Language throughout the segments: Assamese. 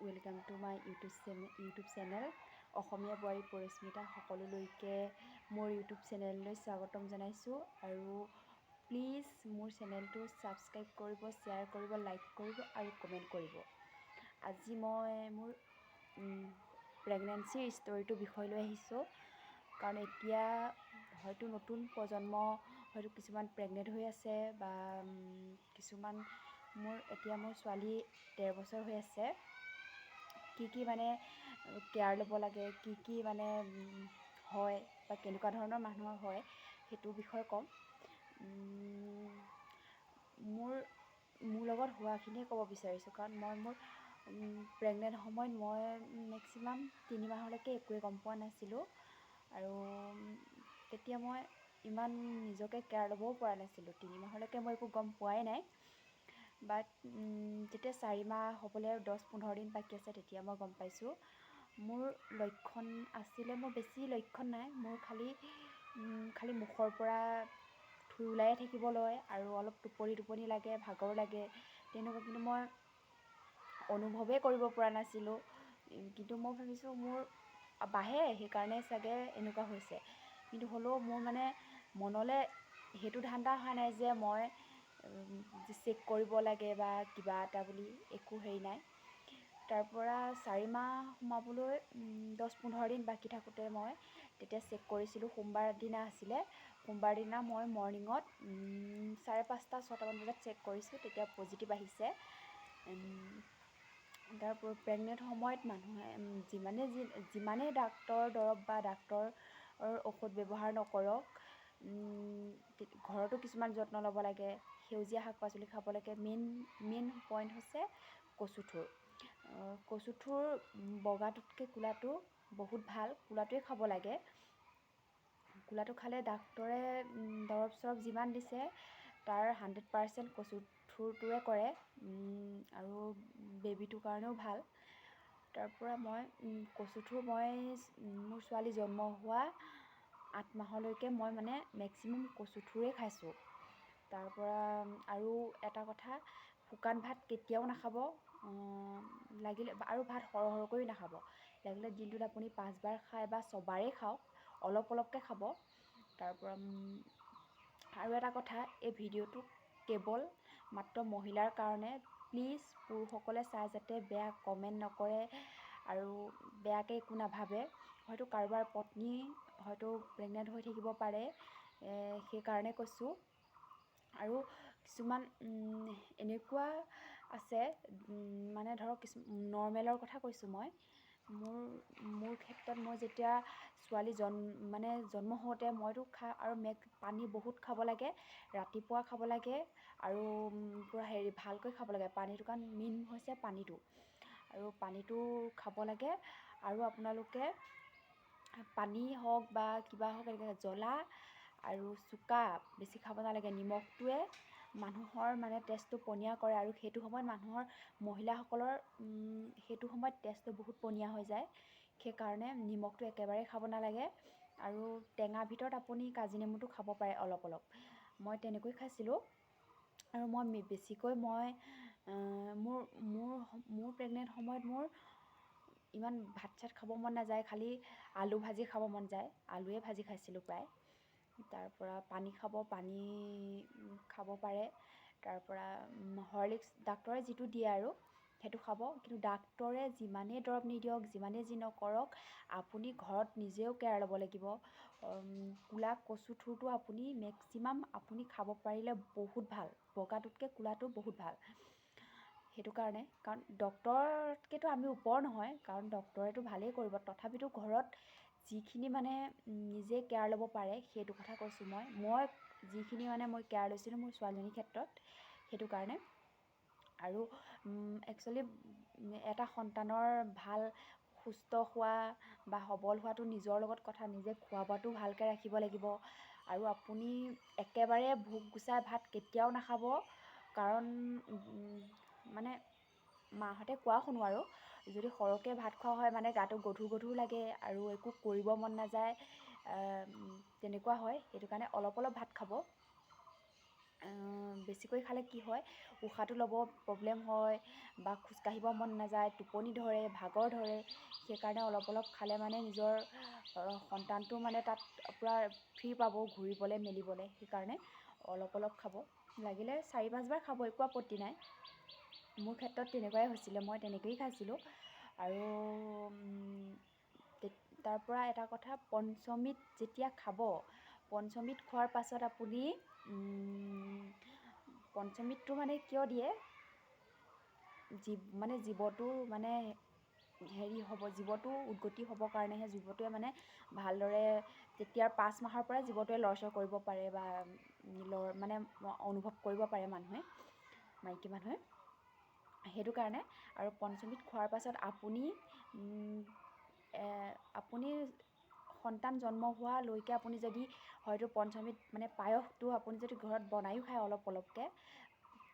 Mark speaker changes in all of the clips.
Speaker 1: Welcome to my YouTube channel অসমীয়া বোৱাৰী পৰিস্মিতা। সকলোলৈকে মোৰ ইউটিউব চেনেললৈ স্বাগতম জনাইছোঁ আৰু প্লিজ মোৰ চেনেলটো ছাবস্ক্ৰাইব কৰিব, শ্বেয়াৰ কৰিব, লাইক কৰিব আৰু কমেণ্ট কৰিব। আজি মই মোৰ প্ৰেগনেঞ্চিৰ ষ্টৰিটোৰ বিষয় লৈ আহিছোঁ, কাৰণ এতিয়া হয়তো নতুন প্ৰজন্ম হয়তো কিছুমান প্ৰেগনেণ্ট হৈ আছে বা কিছুমান মোৰ এতিয়া মোৰ ছোৱালী 13 বছৰ হৈ আছে। কি কি মানে কেয়াৰ ল'ব লাগে, কি কি মানে হয় বা কেনেকুৱা ধৰণৰ মানুহৰ হয়, সেইটো বিষয়ে ক'ম। মোৰ মোৰ লগত হোৱাখিনিয়ে ক'ব বিচাৰিছোঁ, কাৰণ মই মোৰ প্ৰেগনেণ্ট সময়ত মই মেক্সিমাম 3 মাহলৈকে একোৱে গম পোৱা নাছিলোঁ আৰু তেতিয়া মই ইমান নিজকে কেয়াৰ ল'বও পৰা নাছিলোঁ। 3 মাহলৈকে মই একো গম পোৱাই নাই। বাট যেতিয়া 4 মাহ হ'বলৈ আৰু 10-15 দিন বাকী আছে, তেতিয়া মই গম পাইছোঁ। মোৰ লক্ষণ আছিলে, মোৰ বেছি লক্ষণ নাই। মোৰ খালী খালী মুখৰ পৰা থুই ওলায়ে থাকিব লয় আৰু অলপ টোপনি টোপনি লাগে, ভাগৰ লাগে, তেনেকুৱা। কিন্তু মই অনুভৱেই কৰিব পৰা নাছিলোঁ। কিন্তু মই ভাবিছোঁ মোৰ বাঢ়ে, সেইকাৰণে চাগে এনেকুৱা হৈছে। কিন্তু হ'লেও মোৰ মানে মনলৈ সেইটো ধান্দা অহা নাই যে মই চেক কৰিব লাগে বা কিবা এটা বুলি, একো হেৰি নাই। তাৰপৰা 4 মাহ সোমাবলৈ 10-15 দিন বাকী থাকোঁতে মই তেতিয়া চেক কৰিছিলোঁ। সোমবাৰ দিনা আছিলে। সোমবাৰ দিনা মই মৰ্ণিঙত 5:30, 6টামান বজাত চেক কৰিছোঁ, তেতিয়া পজিটিভ আহিছে। তাৰ প্ৰেগনেণ্ট সময়ত মানুহে যিমানে যি যিমানেই ডাক্তৰ দৰৱ বা ডাক্তৰৰ ঔষধ ব্যৱহাৰ নকৰক, ঘৰতো কিছুমান যত্ন ল'ব লাগে। সেউজীয়া শাক পাচলি খাব লাগে। মেইন মেইন পইণ্ট হৈছে কচুথোৰ। কচুথোৰ বগাটোতকৈ ক'লাটো বহুত ভাল, ক'লাটোৱে খাব লাগে। ক'লাটো খালে ডাক্তৰে দৰৱ চৰৱ যিমান দিছে, তাৰ 100% কচুথোৰটোৱে কৰে আৰু বেবীটোৰ কাৰণেও ভাল। তাৰপৰা মই কচুথোৰ মই মোৰ ছোৱালী জন্ম হোৱা 8 মাহলৈকে মই মানে মেক্সিমাম কচুথোৰেই খাইছোঁ। তাৰপৰা আৰু এটা কথা, শুকান ভাত কেতিয়াও নাখাব লাগিলে আৰু ভাত সৰহ সৰহকৈও নাখাব। লাগিলে দিনটোত আপুনি পাঁচবাৰ খায় বা ছবাৰেই খাওক, অলপ অলপকৈ খাব। তাৰপৰা আৰু এটা কথা, এই ভিডিঅ'টো কেৱল মাত্ৰ মহিলাৰ কাৰণে। প্লিজ পুৰুষসকলে চাই যাতে বেয়া কমেণ্ট নকৰে আৰু বেয়াকৈ একো নাভাবে। হয়তো কাৰোবাৰ পত্নী হয়তো প্ৰেগনেণ্ট হৈ থাকিব পাৰে, সেইকাৰণে কৈছোঁ। আৰু কিছুমান এনেকুৱা আছে, মানে ধৰক কিছু নৰ্মেলৰ কথা কৈছোঁ মই। মোৰ মোৰ ক্ষেত্ৰত মই যেতিয়া ছোৱালী মানে জন্ম হওঁতে মইতো খা আৰু পানী বহুত খাব লাগে, ৰাতিপুৱা খাব লাগে আৰু পূৰা হেৰি ভালকৈ খাব লাগে পানীটো, কাৰণ মেইন হৈছে পানীটো আৰু পানীটো খাব লাগে। আৰু আপোনালোকে পানী হওক বা কিবা হওক, এনেকৈ জ্বলা আৰু চুকা বেছি খাব নালাগে। নিমখটোৱে মানুহৰ মানে তেজটো পনীয়া কৰে আৰু সেইটো সময়ত মানুহৰ মহিলাসকলৰ সেইটো সময়ত তেজটো বহুত পনীয়া হৈ যায়। সেইকাৰণে নিমখটো একেবাৰে খাব নালাগে। আৰু টেঙাৰ ভিতৰত আপুনি কাজি নেমুটো খাব পাৰে অলপ অলপ। মই তেনেকৈ খাইছিলোঁ। আৰু মই বেছিকৈ মই মোৰ মোৰ মোৰ প্ৰেগনেণ্ট সময়ত মোৰ ইমান ভাত চাত খাব মন নাযায়, খালী আলু ভাজি খাব মন যায়। আলুৱে ভাজি খাইছিলোঁ প্ৰায়। তাৰপৰা পানী খাব, পানী খাব পাৰে। তাৰপৰা হৰলিক্স ডাক্তৰে যিটো দিয়ে আৰু সেইটো খাব। কিন্তু ডাক্তৰে যিমানেই দৰৱ নিদিয়ক, যিমানেই যি নকৰক, আপুনি ঘৰত নিজেও কেয়াৰ ল'ব লাগিব। ক'লা কচু থোৰটো আপুনি মেক্সিমাম আপুনি খাব পাৰিলে বহুত ভাল। বগাটোতকৈ ক'লাটো বহুত ভাল সেইটো কাৰণে, কাৰণ ডক্তৰতকৈতো আমি ওপৰ নহয়, কাৰণ ডক্তৰেতো ভালেই কৰিব। তথাপিতো ঘৰত যিখিনি মানে নিজে কেয়াৰ ল'ব পাৰে, সেইটো কথা কৈছোঁ মই। মই যিখিনি মানে মই কেয়াৰ লৈছিলোঁ মোৰ ছোৱালীজনীৰ ক্ষেত্ৰত, সেইটো কাৰণে। আৰু একচুৱেলি এটা সন্তানৰ ভাল সুস্থ হোৱা বা সবল হোৱাটো নিজৰ লগত কথা। নিজে খোৱা বোৱাটো ভালকৈ ৰাখিব লাগিব আৰু আপুনি একেবাৰে ভোক গুচাই ভাত কেতিয়াও নাখাব, কাৰণ মানে মাহঁতে কোৱা শুনো আৰু যদি সৰহকৈ ভাত খোৱা হয়, মানে গাটো গধুৰ গধুৰ লাগে আৰু একো কৰিব মন নাযায়, তেনেকুৱা হয়। সেইটো কাৰণে অলপ অলপ ভাত খাব। বেছিকৈ খালে কি হয়, উশাহটো ল'ব প্ৰব্লেম হয় বা খোজকাঢ়িব মন নাযায়, টোপনি ধৰে, ভাগৰ ধৰে। সেইকাৰণে অলপ অলপ খালে মানে নিজৰ সন্তানটো মানে তাত পূৰা ফ্ৰী পাব ঘূৰিবলৈ মেলিবলৈ। সেইকাৰণে অলপ অলপ খাব লাগিলে, 4-5 বাৰ খাব, একো আপত্তি নাই। মোৰ ক্ষেত্ৰত তেনেকুৱাই হৈছিলে, মই তেনেকৈয়ে খাইছিলোঁ। আৰু তাৰপৰা এটা কথা, পঞ্চমৃত যেতিয়া খাব, পঞ্চমৃত খোৱাৰ পাছত আপুনি, পঞ্চমৃতটো মানে কিয় দিয়ে, মানে জীৱটোৰ মানে হেৰি হ'ব, জীৱটো উদগতি হ'বৰ কাৰণেহে। জীৱটোৱে মানে ভালদৰে তেতিয়া 5 মাহৰ পৰা জীৱটোৱে লৰচৰ কৰিব পাৰে বা মানে অনুভৱ কৰিব পাৰে মানুহে, মাইকী মানুহে, সেইটো কাৰণে। আৰু পঞ্চমৃত খোৱাৰ পাছত আপুনি সন্তান জন্ম হোৱালৈকে আপুনি যদি হয়তো পঞ্চমৃত মানে পায়সটো আপুনি যদি ঘৰত বনায়ো খায় অলপ অলপকৈ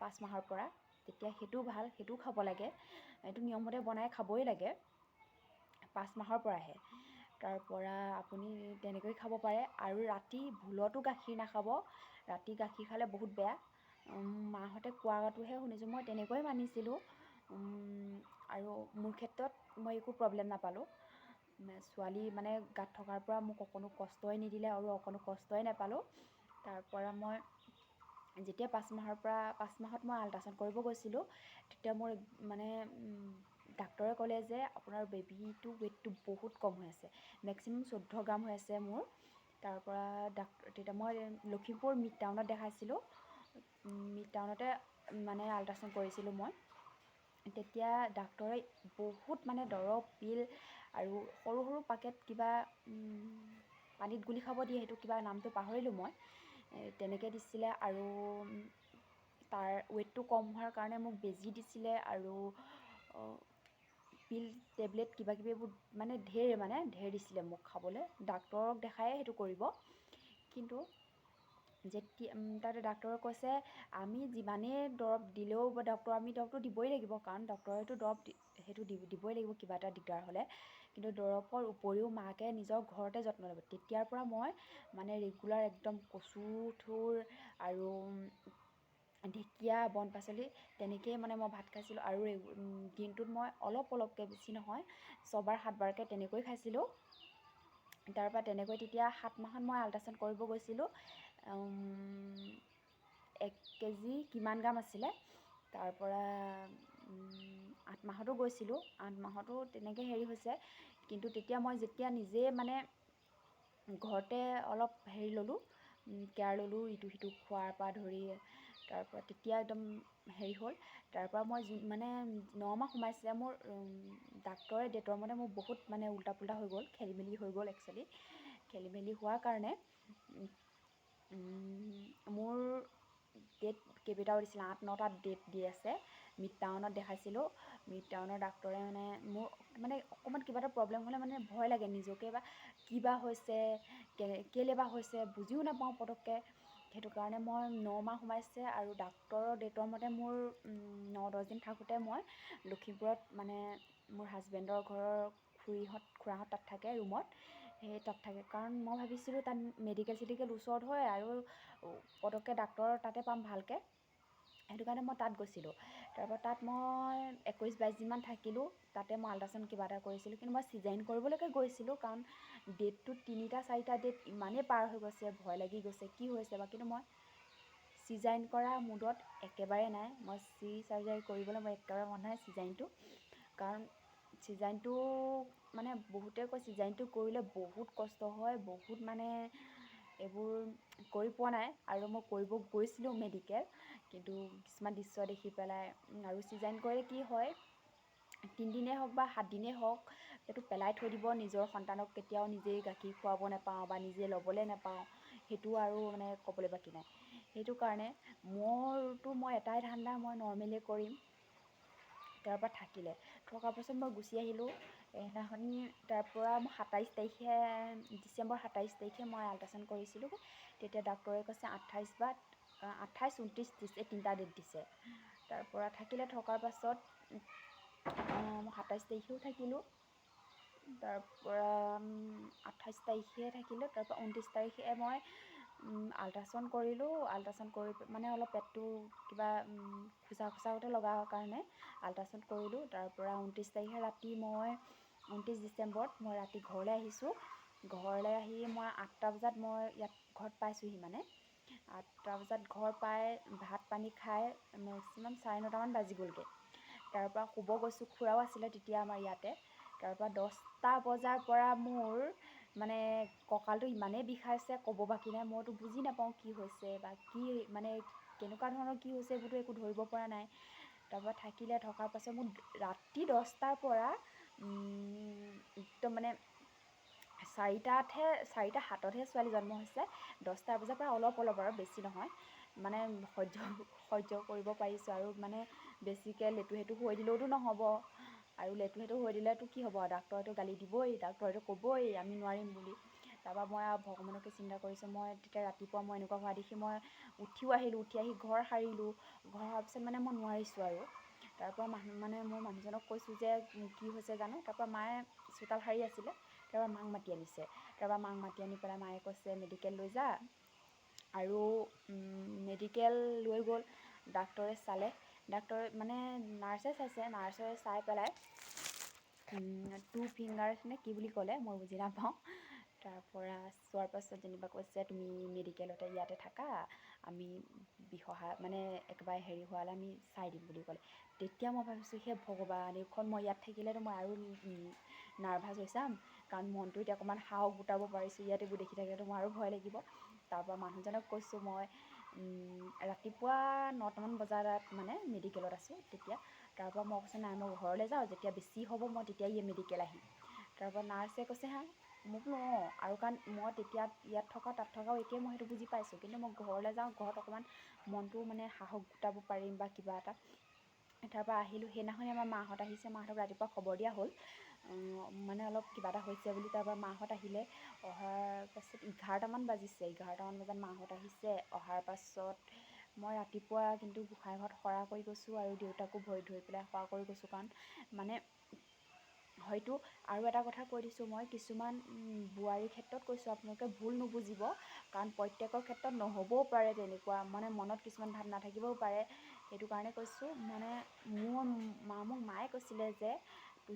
Speaker 1: 5 মাহৰ পৰা, তেতিয়া সেইটোও ভাল, সেইটোও খাব লাগে। এইটো নিয়মমতে বনাই খাবই লাগে 5 মাহৰ পৰাহে। তাৰপৰা আপুনি তেনেকৈ খাব পাৰে। আৰু ৰাতি ভুলতো গাখীৰ নাখাব। ৰাতি গাখীৰ খালে বহুত বেয়া, মাহঁতে কোৱাটোহে শুনিছোঁ, মই তেনেকৈয়ে মানিছিলোঁ। আৰু মোৰ ক্ষেত্ৰত মই একো প্ৰব্লেম নাপালোঁ। ছোৱালী মানে গাত থকাৰ পৰা মোক অকণো কষ্টই নিদিলে আৰু অকণো কষ্টই নাপালোঁ। তাৰপৰা মই যেতিয়া 5 মাহৰ পৰা, 5 মাহত মই আল্ট্ৰাচাউণ্ড কৰিব গৈছিলোঁ, তেতিয়া মোৰ মানে ডাক্তৰে ক'লে যে আপোনাৰ বেবীটো ৱেইটটো বহুত কম হৈ আছে, মেক্সিমাম 14 গ্ৰাম হৈ আছে মোৰ। তাৰপৰা তেতিয়া মই লখিমপুৰ মিড টাউনত দেখাইছিলোঁ। মিড টাউনতে মানে আল্ট্ৰাচাউণ্ড কৰিছিলোঁ মই। তেতিয়া ডাক্তৰে বহুত মানে দৰৱ পিল আৰু সৰু সৰু পাকেট কিবা পানীত গুলি খাব দিয়ে, সেইটো কিবা নামটো পাহৰিলোঁ মই, তেনেকৈ দিছিলে। আৰু তাৰ ৱেইটটো কম হোৱাৰ কাৰণে মোক বেজী দিছিলে আৰু পিল, টেবলেট কিবা কিবি এইবোৰ মানে ঢেৰ দিছিলে মোক খাবলৈ। ডাক্তৰক দেখায়ে সেইটো কৰিব। কিন্তু যেতিয়া তাতে ডাক্তৰে কৈছে, আমি যিমানেই দৰৱ দিলেও বা ডক্তৰ আমি দৰৱটো দিবই লাগিব, কাৰণ ডক্তৰেতো দৰৱ সেইটো দিবই লাগিব কিবা এটা দিগদাৰ হ'লে। কিন্তু দৰৱৰ উপৰিও মাকে নিজৰ ঘৰতে যত্ন ল'ব। তেতিয়াৰ পৰা মই মানে ৰেগুলাৰ একদম কচু থুৰ আৰু ঢেকীয়া, বন পাচলি তেনেকৈয়ে মানে মই ভাত খাইছিলোঁ। আৰু দিনটোত মই অলপ অলপকৈ, বেছি নহয়, ছবাৰ সাতবাৰকৈ তেনেকৈ খাইছিলোঁ। তাৰপৰা তেনেকৈ তেতিয়া 7 মাহত মই আল্ট্ৰাচাউণ্ড কৰিব গৈছিলোঁ, 1 কেজি কিমান গ্ৰাম আছিলে। তাৰপৰা 8 মাহতো গৈছিলোঁ, 8 মাহতো তেনেকৈ হেৰি হৈছে। কিন্তু তেতিয়া মই যেতিয়া নিজে মানে ঘৰতে অলপ হেৰি ল'লোঁ, কেয়াৰ ল'লোঁ, ইটো সিটো খোৱাৰ পৰা ধৰি, তাৰপৰা তেতিয়া একদম হেৰি হ'ল। তাৰপৰা মই মানে 9 মাহ সোমাইছিলে মোৰ, ডাক্তৰে ডেটৰ মতে মোৰ বহুত মানে উল্টা পুল্টা হৈ গ'ল, খেলি মেলি হৈ গ'ল। একচুৱেলি খেলি মেলি হোৱাৰ কাৰণে মোৰ ডেট কেইবাটাও দিছিলে, 8-9টা ডেট দি আছে। মিড টাউনত দেখাইছিলোঁ। মিড টাউনৰ ডাক্তৰে মানে মোৰ মানে অকণমান কিবা এটা প্ৰব্লেম হ'লে মানে ভয় লাগে নিজকে, বা কিবা হৈছে, কেলৈ বা হৈছে বুজিও নাপাওঁ পটককৈ। সেইটো কাৰণে মই 9 মাহ সোমাইছে আৰু ডাক্তৰৰ ডেটৰ মতে মোৰ 9-10 দিন থাকোঁতে মই লখিমপুৰত মানে মোৰ হাজবেণ্ডৰ ঘৰৰ খুৰীহঁত, খুৰাহঁত তাত থাকে ৰুমত, সেই তাত থাকে। কাৰণ মই ভাবিছিলোঁ তাত মেডিকেল চেডিকেল ওচৰত হয় আৰু পটককৈ ডাক্তৰ তাতে পাম ভালকৈ, সেইটো কাৰণে মই তাত গৈছিলোঁ। তাৰপৰা তাত মই 21-22 দিনমান থাকিলোঁ। তাতে মই আল্ট্ৰাচাউণ্ড কিবা এটা কৰিছিলোঁ। কিন্তু মই চিজাৰিন কৰিবলৈকে গৈছিলোঁ, কাৰণ ডেটটো তিনিটা চাৰিটা ডেট ইমানেই পাৰ হৈ গৈছে, ভয় লাগি গৈছে কি হৈছে বা। কিন্তু মই চিজাৰিন কৰা মুডত একেবাৰে নাই। মই চি চাৰ্জাৰী কৰিবলৈ মই একেবাৰে মন নাই চিজাৰিনটো। কাৰণ চিজাৰিনটো মানে বহুতে কয় চিজাৰিনটো কৰিলে বহুত কষ্ট হয়, বহুত মানে এইবোৰ কৰি পোৱা নাই। আৰু মই কৰিব গৈছিলোঁ মেডিকেল, কিন্তু কিছুমান দৃশ্য দেখি পেলাই। আৰু চিজাৰিন কৰিলে কি হয়, 3 দিনেই হওক বা 7 দিনেই হওক, সেইটো পেলাই থৈ দিব, নিজৰ সন্তানক কেতিয়াও নিজেই গাখীৰ খুৱাব নাপাওঁ বা নিজে ল'বলৈ নাপাওঁ, সেইটো আৰু মানে ক'বলৈ বাকী নাই। সেইটো কাৰণে মোৰতো মই এটাই ধান্দা, মই নৰ্মেলি কৰিম। তাৰপৰা থাকিলে, থকাৰ পাছত মই গুচি আহিলোঁ সেইদিনাখনি। তাৰপৰা মই 27 তাৰিখে, ডিচেম্বৰ 27 তাৰিখে মই আল্ট্ৰাচাউণ্ড কৰিছিলোঁ। তেতিয়া ডাক্তৰে কৈছে 28 বা 28, 29, 30, এই তিনিটা ডেট দিছে। তাৰপৰা থাকিলে, থকাৰ পাছত মই 27 তাৰিখেও থাকিলোঁ। তাৰপৰা 28 তাৰিখে থাকিলোঁ, তাৰপৰা 29 তাৰিখে মই আল্ট্ৰাচাউণ্ড কৰিলোঁ। আল্ট্ৰাচাউণ্ড কৰি মানে অলপ পেটটো কিবা খোচা খোচাগতে লগা কাৰণে আল্ট্ৰাচাউণ্ড কৰিলোঁ। তাৰপৰা 29 তাৰিখে ৰাতি মই 29 ডিচেম্বৰত মই ৰাতি ঘৰলৈ আহিছোঁ। ঘৰলৈ আহি মই 8টা বজাত মই ইয়াত ঘৰত পাইছোঁহি। মানে 8টা বজাত ঘৰ পাই ভাত পানী খাই মেক্সিমাম 9:30মান বাজি গ'লগৈ। তাৰপৰা শুব গৈছোঁ, খুৰাও আছিলে তেতিয়া আমাৰ ইয়াতে। তাৰপৰা 10টা বজাৰ পৰা মোৰ মানে কঁকালটো ইমানেই বিষাইছে ক'ব বাকী নাই। মইতো বুজি নাপাওঁ কি হৈছে বা কি মানে কেনেকুৱা ধৰণৰ কি হৈছে, এইবোৰতো একো ধৰিব পৰা নাই। তাৰপৰা থাকিলে, থকাৰ পাছত মোৰ ৰাতি 10টাৰ পৰা একদম মানে 4টাতহে, 4:07তহে ছোৱালী জন্ম হৈছে। 10টা বজাৰ পৰা অলপ অলপ আৰু বেছি নহয়, মানে সহ্য সহ্য কৰিব পাৰিছোঁ। আৰু মানে বেছিকৈ লেতু সেতু হৈ দিলেওতো নহ'ব, আৰু লেতু সেতু হৈ দিলেতো কি হ'ব, ডাক্তৰেতো গালি দিবই, ডাক্তৰেতো ক'বই আমি নোৱাৰিম বুলি। তাৰপৰা মই আৰু ভগৱানকে চিন্তা কৰিছোঁ। মই তেতিয়া ৰাতিপুৱা মই এনেকুৱা হোৱা দেখি মই উঠিও আহিলোঁ, উঠি আহি ঘৰ সাৰিলোঁ। ঘৰ সৰাৰ পিছত মানে মই নোৱাৰিছোঁ আৰু। তাৰপৰা মানুহ মানে মোৰ মানুহজনক কৈছোঁ যে কি হৈছে জানো। তাৰপৰা মায়ে চোতাল সাৰি আছিলে, তাৰপৰা মাক মাতি আনিছে। তাৰপৰা মাক মাতি আনি পেলাই মায়ে কৈছে মেডিকেল লৈ যা। আৰু মেডিকেল লৈ গ'ল, ডাক্তৰে চালে, ডাক্তৰে মানে নাৰ্ছে চাইছে। নাৰ্ছে চাই পেলাই 2 ফিংগাৰ্ছ নে কি বুলি ক'লে মই বুজি নাপাওঁ। তাৰপৰা চোৱাৰ পাছত যেনিবা কৈছে তুমি মেডিকেলতে ইয়াতে থাকা, আমি বিষহা মানে একেবাৰে হেৰি হোৱালৈ আমি চাই দিম বুলি ক'লে। তেতিয়া মই ভাবিছোঁ হে ভগৱান, এইখন মই ইয়াত থাকিলেতো মই আৰু নাৰ্ভাছ হৈ যাম, কাৰণ মনটো এতিয়া অকণমান সাহস গোটাব পাৰিছোঁ, ইয়াত এইবোৰ দেখি থাকিলেতো মোৰ আৰু ভয় লাগিব। তাৰপৰা মানুহজনক কৈছোঁ মই ৰাতিপুৱা 9টামান বজাত মানে মেডিকেলত আছোঁ তেতিয়া। তাৰপৰা মই কৈছোঁ নাই, মই ঘৰলৈ যাওঁ, যেতিয়া বেছি হ'ব মই তেতিয়া মেডিকেল আহিম। তাৰপৰা নাৰ্ছে কৈছে হা, মোক বোলো অঁ, আৰু কাৰণ মই তেতিয়া ইয়াত থকা তাত থকাও একেই, মই সেইটো বুজি পাইছোঁ, কিন্তু মই ঘৰলৈ যাওঁ, ঘৰত অকণমান মনটো মানে সাহস গোটাব পাৰিম বা কিবা এটা। তাৰপৰা আহিলোঁ। সেইদিনাখনি আমাৰ মাহঁত আহিছে, মাহঁতক ৰাতিপুৱা খবৰ দিয়া হ'ল মানে অলপ কিবা এটা হৈছে বুলি। তাৰপৰা মাহঁত আহিলে, অহাৰ পাছত 11টামান বাজিছে, 11টামান বজাত মাহঁত আহিছে। অহাৰ পাছত মই ৰাতিপুৱা কিন্তু গোঁসাই ঘৰত শৰা কৰি গৈছোঁ আৰু দেউতাকো ভৰি ধৰি পেলাই সেৱা কৰি গৈছোঁ। কাৰণ মানে হয়তো আৰু এটা কথা কৈ দিছোঁ মই, কিছুমান বোৱাৰীৰ ক্ষেত্ৰত কৈছোঁ, আপোনালোকে ভুল নুবুজিব, কাৰণ প্ৰত্যেকৰ ক্ষেত্ৰত নহ'বও পাৰে তেনেকুৱা, মানে মনত কিছুমান ভাৱ নাথাকিবও পাৰে, সেইটো কাৰণে কৈছোঁ। মানে মোৰ মা মোক মায়ে কৈছিলে যে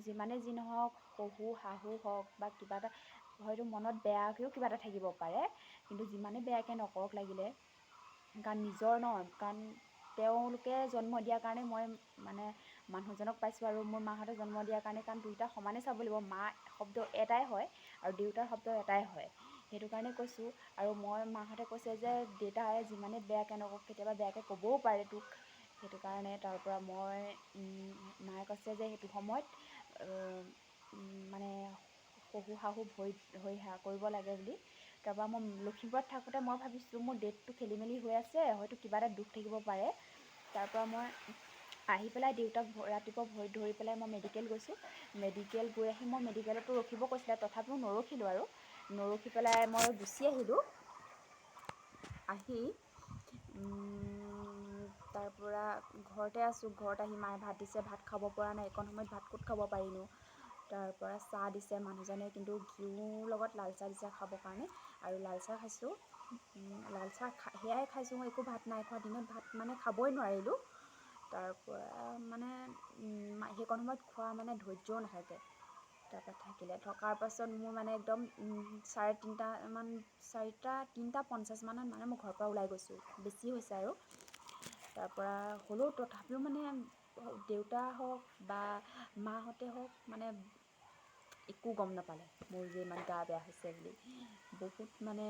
Speaker 1: যিমানে যি নহওক শহু শাহু হওক বা কিবা এটা হয়তো মনত বেয়াকৈও কিবা এটা থাকিব পাৰে, কিন্তু যিমানে বেয়াকৈ নকৰক লাগিলে, কাৰণ নিজৰ ন, কাৰণ তেওঁলোকে জন্ম দিয়াৰ কাৰণে মই মানে মানুহজনক পাইছোঁ আৰু মোৰ মাহঁতে জন্ম দিয়াৰ কাৰণে, কাৰণ দুয়োটা সমানে চাব লাগিব। মা শব্দ এটাই হয় আৰু দেউতাৰ শব্দ এটাই হয়, সেইটো কাৰণে কৈছোঁ। আৰু মই মাহঁতে কৈছে যে দেউতাই যিমানে বেয়াকৈ নকওক কেতিয়াবা বেয়াকৈ ক'বও পাৰে তোক, সেইটো কাৰণে। তাৰপৰা মই মায়ে কৈছে যে সেইটো সময়ত মানে শহু শাহু ভৰিত ধৰি সেৱা কৰিব লাগে বুলি। তাৰপৰা মই লখিমপুৰত থাকোঁতে মই ভাবিছোঁ মোৰ ডেটটো খেলি মেলি হৈ আছে, হয়তো কিবা এটা দুখ থাকিব পাৰে। তাৰপৰা মই আহি পেলাই দেউতাক ৰাতিপুৱা ভৰিত ধৰি পেলাই মই মেডিকেল গৈছোঁ। মেডিকেল গৈ আহি মই মেডিকেলতো ৰখিব কৈছিলে, তথাপিও নৰখিলোঁ আৰু নৰখি পেলাই মই গুচি আহিলোঁ। আহি তাৰপৰা ঘৰতে আছোঁ। ঘৰত আহি মায়ে ভাত দিছে, ভাত খাব পৰা নাই, এইকণ সময়ত ভাত ক'ত খাব পাৰিনো। তাৰপৰা চাহ দিছে মানুহজনে, কিন্তু ঘিউৰ লগত লাল চাহ দিছে খাবৰ কাৰণে, আৰু লাল চাহ খাইছোঁ। লাল চাহ সেয়াই খাইছোঁ, মই একো ভাত নাই খোৱা, দিনত ভাত মানে খাবই নোৱাৰিলোঁ। তাৰপৰা মানে সেইকণ সময়ত খোৱা মানে ধৈৰ্যও নাথাকে। তাৰপৰা থাকিলে, থকাৰ পাছত মোৰ মানে একদম 3:30মান, চাৰিটা 3:50 মানত মানে মই ঘৰৰ পৰা ওলাই গৈছোঁ, বেছি হৈছে আৰু। তাৰপৰা হ'লেও তথাপিও মানে দেউতা হওক বা মাহঁতে হওক মানে একো গম নাপালে মোৰ যে ইমান গা বেয়া হৈছে বুলি। বহুত মানে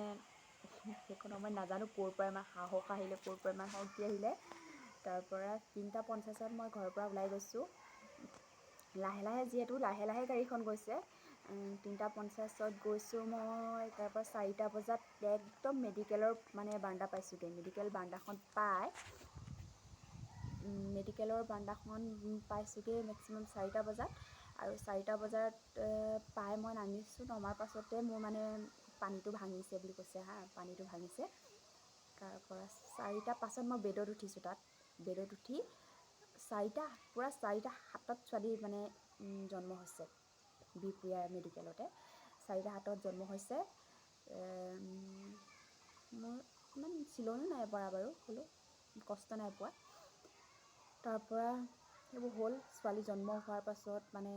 Speaker 1: সেইকণ সময়ত নাজানো ক'ৰ পৰা ইমান সাহস আহিলে, ক'ৰ পৰা ইমান শক্তি আহিলে। তাৰপৰা 3:50ত মই ঘৰৰ পৰা ওলাই গৈছোঁ। লাহে লাহে, যিহেতু লাহে লাহে গাড়ীখন গৈছে, 3:50ত গৈছোঁ মই। তাৰপৰা 4টা বজাত একদম মেডিকেলৰ মানে বাৰাণ্ডা পাইছোঁগৈ। মেডিকেল বাৰাণ্ডাখন পাই, মেডিকেলৰ বাৰাণ্ডাখন পাইছোঁগৈ মেক্সিমাম 4টা বজাত। আৰু 4টা বজাত পাই মই নামিছোঁ। নমাৰ পাছতে মোৰ মানে পানীটো ভাঙিছে বুলি কৈছে, হা, পানীটো ভাঙিছে। তাৰপৰা 4টা পাঁচত মই বেডত উঠিছোঁ। তাত বেডত উঠি চাৰিটা পূৰা 4:07ত ছোৱালী মানে জন্ম হৈছে বিহপুৰীয়া মেডিকেলতে। 4:07ত জন্ম হৈছে মোৰ। চিলনিও নাই পৰা বাৰু, হ'লেও কষ্ট নাই পোৱা। তাৰপৰা সেইবোৰ হ'ল। ছোৱালী জন্ম হোৱাৰ পাছত মানে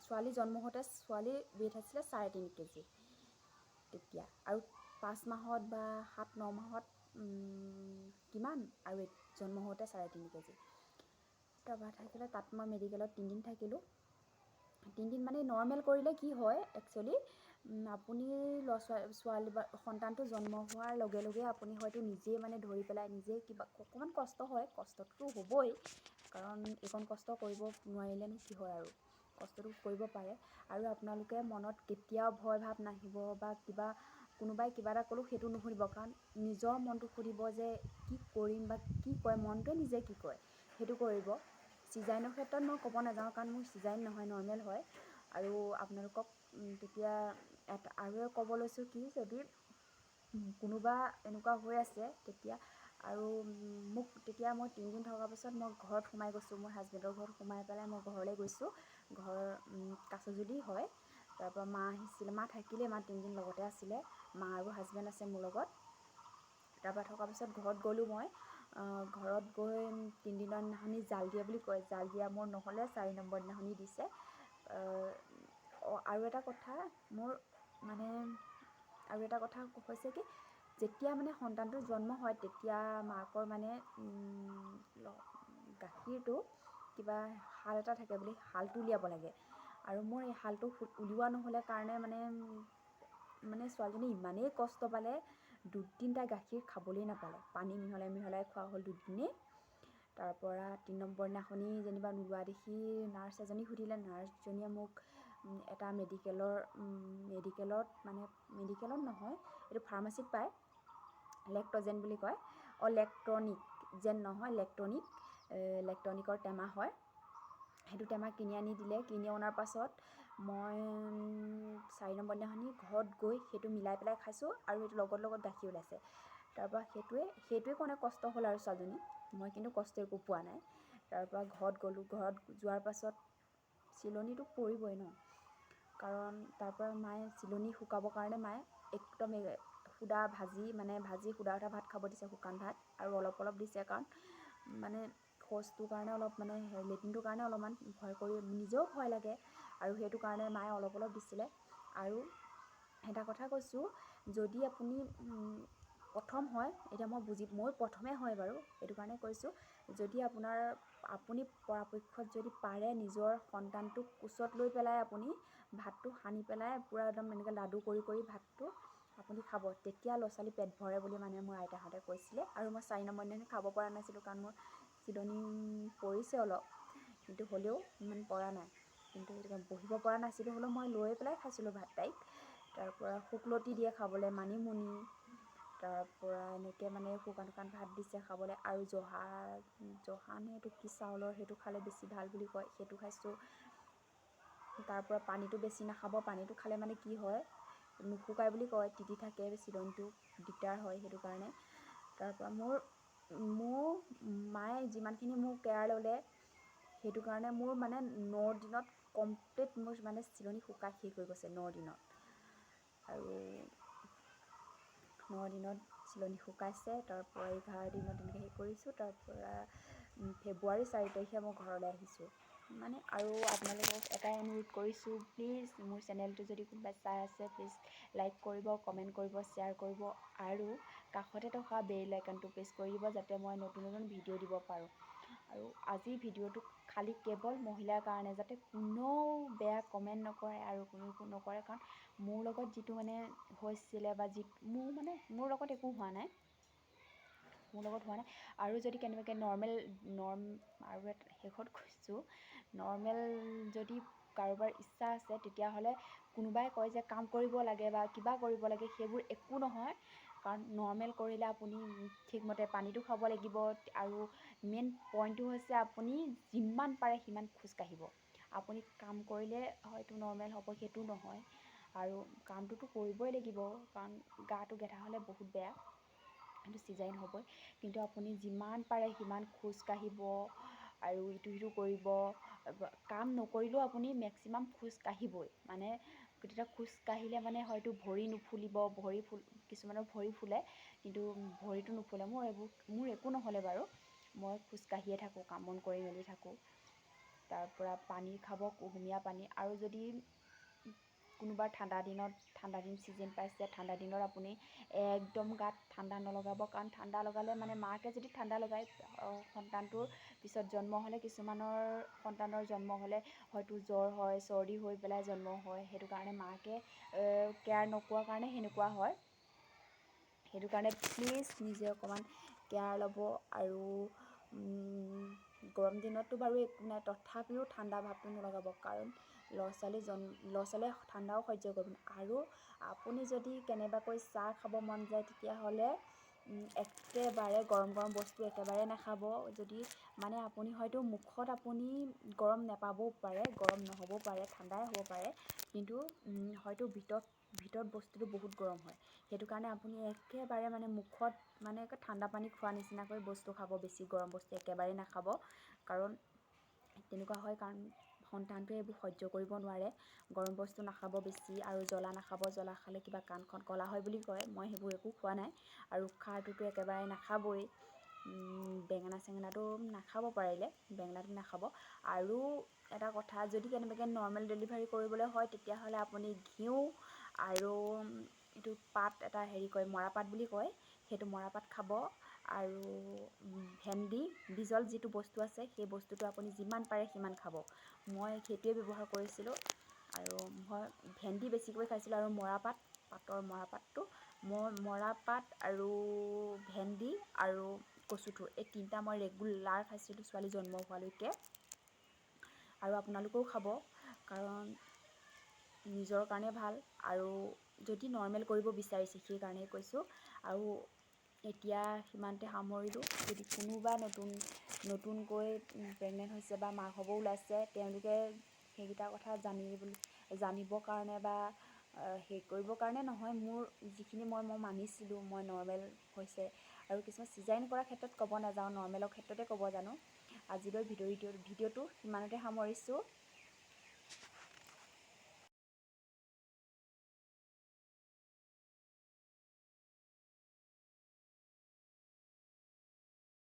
Speaker 1: ছোৱালী জন্ম হওঁতে ছোৱালীৰ ৱেইট আছিলে 3.5 কেজি তেতিয়া, আৰু 5 মাহত বা 7 ন মাহত কিমান, আৰু জন্ম হওঁতে 3.5 কেজি। তাৰপৰা থাকিলে তাত মই মেডিকেলত 3 দিন থাকিলোঁ। 3 দিন মানে নৰ্মেল কৰিলে কি হয় একচুৱেলি, আপুনি ল'ৰা ছোৱালী বা সন্তানটো জন্ম হোৱাৰ লগে লগে আপুনি হয়তো নিজেই মানে ধৰি পেলাই নিজেই কিবা অকণমান কষ্ট হয়, কষ্টটোতো হ'বই, কাৰণ এইকণ কষ্ট কৰিব নোৱাৰিলেনো কি হয়, আৰু কষ্টটো কৰিব পাৰে। আৰু আপোনালোকে মনত কেতিয়াও ভয় ভাৱ নাহিব বা কিবা কোনোবাই কিবা এটা ক'লেও সেইটো নুশুনিব, কাৰণ নিজৰ মনটো সুধিব যে কি কৰিম বা কি কয় মনটোৱে, নিজে কি কয় সেইটো কৰিব। চিজাৰিনৰ ক্ষেত্ৰত মই ক'ব নাযাওঁ, কাৰণ মোৰ চিজাৰিন নহয়, নৰ্মেল হয়। আৰু আপোনালোকক তেতিয়া এটা আৰু ক'ব লৈছোঁ কি, যদি কোনোবা এনেকুৱা হৈ আছে তেতিয়া আৰু মোক তেতিয়া মই 3 দিন থকাৰ পাছত মই ঘৰত সোমাই গৈছোঁ। মোৰ হাজবেণ্ডৰ ঘৰত সোমাই পেলাই মই ঘৰলৈ গৈছোঁ। ঘৰ কাছজুলি হয়। তাৰপৰা মা আহিছিলে, মা থাকিলে, মা 3 দিন লগতে আছিলে। মা আৰু হাজবেণ্ড আছে মোৰ লগত। তাৰপৰা থকাৰ পিছত ঘৰত গ'লোঁ মই। ঘৰত গৈ 3 দিনৰ দিনাখনি জাল দিয়া বুলি কয়, জাল দিয়া মোৰ নহ'লে, 4 নম্বৰ দিনাখনি দিছে। আৰু এটা কথা মোৰ মানে আৰু এটা কথা হৈছে কি, যেতিয়া মানে সন্তানটো জন্ম হয় তেতিয়া মাকৰ মানে গাখীৰটো কিবা শাল এটা থাকে বুলি, শালটো উলিয়াব লাগে। আৰু মোৰ এই শালটো উলিওৱা নহ'লে কাৰণে মানে মানে ছোৱালীজনী ইমানেই কষ্ট পালে, দুদিন তাই গাখীৰ খাবলৈই নাপালে, পানী মিহলাই মিহলাই খোৱা হ'ল দুদিনেই। তাৰপৰা 3 নম্বৰ দিনাখনি যেনিবা নোলোৱা দেখি নাৰ্ছ এজনী সুধিলে। নাৰ্ছজনীয়ে মোক এটা মেডিকেলৰ মেডিকেলত মানে মেডিকেলত নহয়, এইটো ফাৰ্মাচীত পায়, লেক্টজেন বুলি কয়, অঁ লেক্ট্ৰনিক, যেন নহয় লেক্টনিক, লেক্টনিকৰ টেমা হয়, সেইটো টেমা কিনি আনি দিলে। কিনি অনাৰ পাছত মই 4 নম্বৰ দিনাখনি ঘৰত গৈ সেইটো মিলাই পেলাই খাইছোঁ আৰু সেইটো লগত লগত গাখীৰ ওলাইছে। তাৰপৰা সেইটোৱে সেইটোৱে কাৰণে কষ্ট হ'ল আৰু ছোৱালীজনী, মই কিন্তু কষ্ট একো পোৱা নাই। তাৰপৰা ঘৰত গ'লোঁ। ঘৰত যোৱাৰ পাছত চিলনিটো পৰিবই ন, কাৰণ তাৰপৰা মায়ে চিলনি শুকাবৰ কাৰণে মায়ে একদম সুদা ভাজি, মানে ভাজি সুদা সুদা ভাত খাব দিছে, শুকান ভাত আৰু অলপ অলপ দিছে, কাৰণ মানে শৌচটোৰ কাৰণে অলপ মানে লেট্ৰিনটোৰ কাৰণে অলপমান ভয় কৰি নিজেও ভয় লাগে, আৰু সেইটো কাৰণে মায়ে অলপ অলপ দিছিলে। আৰু এটা কথা কৈছোঁ, যদি আপুনি প্ৰথম হয়, এতিয়া মই বুজি মই প্ৰথমে হয় বাৰু, সেইটো কাৰণে কৈছোঁ, যদি আপুনি পৰাপক্ষত যদি পাৰে নিজৰ সন্তানটোক কোচত লৈ পেলাই আপুনি ভাতটো সানি পেলাই পূৰা একদম এনেকৈ লাডু কৰি কৰি ভাতটো আপুনি খাব, তেতিয়া ল'ৰা ছোৱালী পেট ভৰে বুলি মানে মোৰ আইতাহঁতে কৈছিলে। আৰু মই 4 নম্বৰ দিনাখনি খাব পৰা নাছিলোঁ, কাৰণ মোৰ চিলনি পৰিছে অলপ, কিন্তু হ'লেও ইমান পৰা নাই, কিন্তু বহিব পৰা নাছিলোঁ, হ'লেও মই লৈ পেলাই খাইছিলোঁ ভাত তাইক। তাৰপৰা শুকলতি দিয়ে খাবলৈ, মানিমুনি, তাৰপৰা এনেকৈ মানে শুকান শুকান ভাত দিছে খাবলৈ। আৰু জহা, জহা নে এইটো কি চাউলৰ, সেইটো খালে বেছি ভাল বুলি কয়, সেইটো খাইছোঁ। তাৰপৰা পানীটো বেছি নাখাব, পানীটো খালে মানে কি হয়, নুশুকায় বুলি কয়, তিতি থাকে চিলনিটো, দিগদাৰ হয় সেইটো কাৰণে। তাৰপৰা মোৰ মোৰ মায়ে যিমানখিনি মোৰ কেয়াৰ ল'লে, সেইটো কাৰণে মোৰ মানে 9 দিনত কমপ্লিট মোৰ মানে চিলনি শুকাই শেষ হৈ গৈছে 9 দিনত। আৰু 9 দিনত চিলনি শুকাইছে। তাৰপৰা 11 দিনত তেনেকৈ হেৰি কৰিছোঁ। তাৰপৰা ফেব্ৰুৱাৰী 4 তাৰিখে মই ঘৰলৈ আহিছোঁ মানে। আৰু আপোনালোকক এটাই অনুৰোধ কৰিছোঁ, প্লিজ মোৰ চেনেলটো যদি কোনোবাই চাই আছে, প্লিজ লাইক কৰিব, কমেণ্ট কৰিব, শ্বেয়াৰ কৰিব আৰু কাষতে থকা বেল আইকনটো প্ৰেছ কৰি দিব, যাতে মই নতুন নতুন ভিডিঅ' দিব পাৰোঁ। আৰু আজিৰ ভিডিঅ'টো খালী কেৱল মহিলাৰ কাৰণে, যাতে কোনেও বেয়া কমেণ্ট নকৰে আৰু কোনো একো নকৰে, কাৰণ মোৰ লগত যিটো মানে হৈছিলে বা যি মোৰ মানে মোৰ লগত একো হোৱা নাই, মোৰ লগত হোৱা নাই। আৰু যদি কেনেবাকৈ নৰ্মেল নৰ্ম আৰু এটা শেষত কৈছোঁ, নৰ্মেল যদি কাৰোবাৰ ইচ্ছা আছে, তেতিয়াহ'লে কোনোবাই কয় যে কাম কৰিব লাগে বা কিবা কৰিব লাগে, সেইবোৰ একো নহয়। কাৰণ নৰ্মেল কৰিলে আপুনি ঠিকমতে পানীটো খাব লাগিব আৰু মেইন পইণ্টটো হৈছে আপুনি যিমান পাৰে সিমান খোজকাঢ়িব। আপুনি কাম কৰিলে হয়তো নৰ্মেল হ'ব সেইটো নহয়, আৰু কামটোতো কৰিবই লাগিব, কাৰণ গাটো গেধা হ'লে বহুত বেয়া, সেইটো চিজাৰিন হ'বই। কিন্তু আপুনি যিমান পাৰে সিমান খোজকাঢ়িব আৰু ইটো সিটো কৰিব। কাম নকৰিলেও আপুনি মেক্সিমাম খোজ কাঢ়িবই, মানে তেতিয়া খোজকাঢ়িলে মানে হয়তো ভৰি নুফুলিব, ভৰি ফুল কিছুমানৰ ভৰি ফুলে, কিন্তু ভৰিটো নুফুলে। মোৰ এইবোৰ মোৰ একো নহ'লে বাৰু, মই খোজকাঢ়িয়ে থাকোঁ, কাম বন কৰি মেলি থাকোঁ। তাৰপৰা পানী খাব, কুহুমীয়া পানী। আৰু যদি কোনোবা ঠাণ্ডা দিনত, ঠাণ্ডা দিন ছিজন পাইছে, ঠাণ্ডা দিনত আপুনি একদম গাত ঠাণ্ডা নলগাব, কাৰণ ঠাণ্ডা লগালে মানে মাকে যদি ঠাণ্ডা লগায় সন্তানটোৰ পিছত জন্ম হ'লে, কিছুমানৰ সন্তানৰ জন্ম হ'লে হয়তো জ্বৰ হয়, চৰ্দি হৈ পেলাই জন্ম হয়। সেইটো কাৰণে মাকে কেয়াৰ নকৰাৰ কাৰণে সেনেকুৱা হয়। সেইটো কাৰণে প্লিজ নিজে অকণমান কেয়াৰ ল'ব। আৰু গৰম দিনততো বাৰু একো নাই, তথাপিও ঠাণ্ডা ভাৱটো নলগাব, কাৰণ ল'ৰা ছোৱালী ল'ৰা ছোৱালীয়ে ঠাণ্ডাও সহ্য কৰিব নোৱাৰে। আৰু আপুনি যদি কেনেবাকৈ চাহ খাব মন যায়, তেতিয়াহ'লে একেবাৰে গৰম গৰম বস্তু একেবাৰে নাখাব। যদি মানে আপুনি হয়তো মুখত আপুনি গৰম নাপাবও পাৰে, গৰম নহ'বও পাৰে, ঠাণ্ডাই হ'ব পাৰে, কিন্তু হয়তো ভিতৰত ভিতৰত বস্তুটো বহুত গৰম হয়। সেইটো কাৰণে আপুনি একেবাৰে মানে মুখত মানে একে ঠাণ্ডা পানী খোৱা নিচিনাকৈ বস্তু খাব, বেছি গৰম বস্তু একেবাৰেই নাখাব, কাৰণ তেনেকুৱা হয়, কাৰণ সন্তানটোৱে এইবোৰ সহ্য কৰিব নোৱাৰে। গৰম বস্তু নাখাব বেছি আৰু জ্বলা নাখাব, জ্বলা খালে কিবা কাণখন ক'লা হয় বুলি কয়। মই সেইবোৰ একো খোৱা নাই। আৰু খাৰটোতো একেবাৰে নাখাবই, বেঙেনা চেঙেনাটো নাখাব, পাৰিলে বেঙেনাটো নাখাব। আৰু এটা কথা, যদি কেনেবাকৈ নৰ্মেল ডেলিভাৰী কৰিবলৈ হয়, তেতিয়াহ'লে আপুনি ঘিউ আৰু এইটো পাত এটা হেৰি কয়, মৰাপাত বুলি কয়, সেইটো মৰাপাত খাব। আৰু ভেন্দি বিজল যিটো বস্তু আছে, সেই বস্তুটো আপুনি যিমান পাৰে সিমান খাব। মই সেইটোৱে ব্যৱহাৰ কৰিছিলোঁ আৰু মই ভেন্দি বেছিকৈ খাইছিলোঁ আৰু মৰাপাত পাতৰ মৰাপাতটো, মই মৰাপাত আৰু ভেন্দি আৰু কচুথোৰ এই তিনিটা মই ৰেগুলাৰ খাইছিলোঁ ছোৱালী জন্ম হোৱালৈকে। আৰু আপোনালোকেও খাব, কাৰণ নিজৰ কাৰণে ভাল, আৰু যদি নৰ্মেল কৰিব বিচাৰিছে সেইকাৰণেই কৈছোঁ। আৰু এতিয়া সিমানতে সামৰিলোঁ। যদি কোনোবা নতুন নতুনকৈ প্ৰেগনেণ্ট হৈছে বা মাক হ'ব ওলাইছে, তেওঁলোকে সেইকেইটা কথা জানিবৰ কাৰণে বা হেৰি কৰিবৰ কাৰণে নহয়, মোৰ যিখিনি মই মই মানিছিলোঁ, মই নৰ্মেল হৈছে আৰু কিছুমান চিজাৰিন কৰাৰ ক্ষেত্ৰত ক'ব নাযাওঁ, নৰ্মেলৰ ক্ষেত্ৰতে ক'ব জানো। আজিলৈ ভিডিঅ'টো সিমানতে সামৰিছোঁ।